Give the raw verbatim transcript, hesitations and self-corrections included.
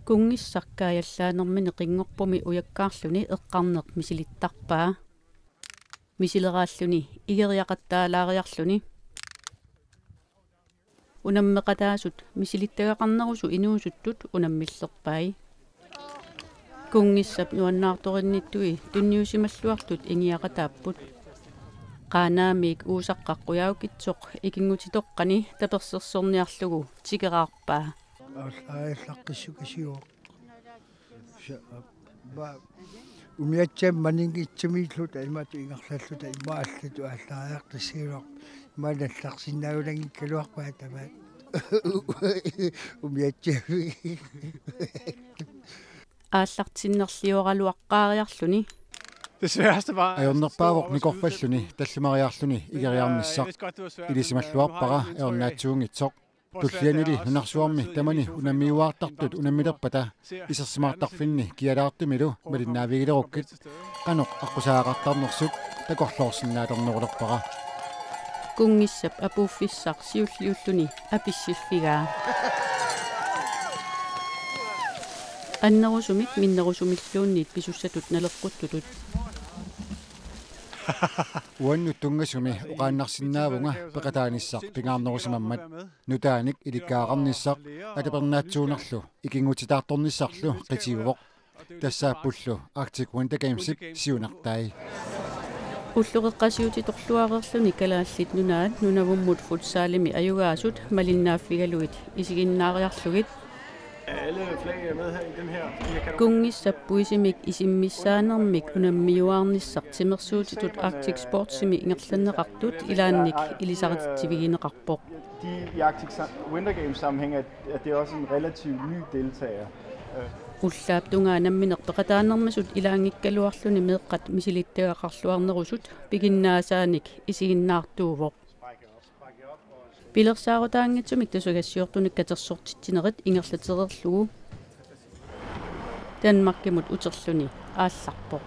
Kunngissaq kaajallaanermini qinngorpumi ujakkaarluni eqqarneq misilittarpaa. Misileraalluni igeriaqattaalaariarluni. Unammeqataasut misilittagaqarnerusut inuusuttut unammillerpai. Kunngissap nuannaartorinnittui tunniusimalluartut ingiaqataapput. Qaanaamiik Uusaqqaq Qujaukitsoq ikinngutitoqqani tapersersorniarlugu tikeraarpaa. Aallaqqissukkasiuvoq. Sa-, ba-, umiatsiamik maninngitsumilluta imatut ingerlalluta immaqa allatut aallariartassagaluarput. Immaqa nallarsinnaanngikkaluarpaa tamaat. Umiatsiamik. Aallartinnerlioraluaqqaariarluni. Ajornerpaavoq nikorfalluni tallimariarluni igeriarnissaq. Ilisimalluarpara ajornaatsuunngitsoq. Tullianili nunarsuarmi tamani unammiuaartartut unammilerpata isersimaartarfinni kialaartumilu malinnaavigilerukkit qanoq aqqusaagaqartarnersut takorloorsinnaalernerulerpara. Kunngissap apuuffissaq siulliulluni apissiffigaa. Annerusumik minnerusumilluunniit pisussatut naleqquttutut. Uannut tunngasumi oqaannarsinnaavunga peqataanissaq pingaarnerusimammat. Nutaanik ilikkagaqarnissaq atapernaatsuunerlu ikinngutitaartornissarlu qitiuvoq. Tassaappullu Arctic Winter Gamesip siunertai. Ulloqeqqasiutitorluareerluni Kalaallit Nunaat Nunavummut futsalimi ajugaasut malinnaaffigalugit isiginnaariarlugit. Alle flag er med her i den her. Kunngissap puisimik isimmissaanermik unammiuaarnissaq timersuutitut Arctic Sportsimi ingerlanneqartut ilaannik ilisarititsivigineqarpoq. De i Arctic Sa-, Winter Games sammenhæng er, er det også en relativt ny deltager. Øh. Ullaap tungaa nammineq peqataanermisut ilaanngikkaluarluni meeqqat misilittagaqarluarnerusut piginnaasaanik isiginnaartuuvoq. Pilersaarutaanngitsumik tusagassiortunik katersortitsinerit ingerlatereerlugu Danmarkimut uterluni aallarpoq.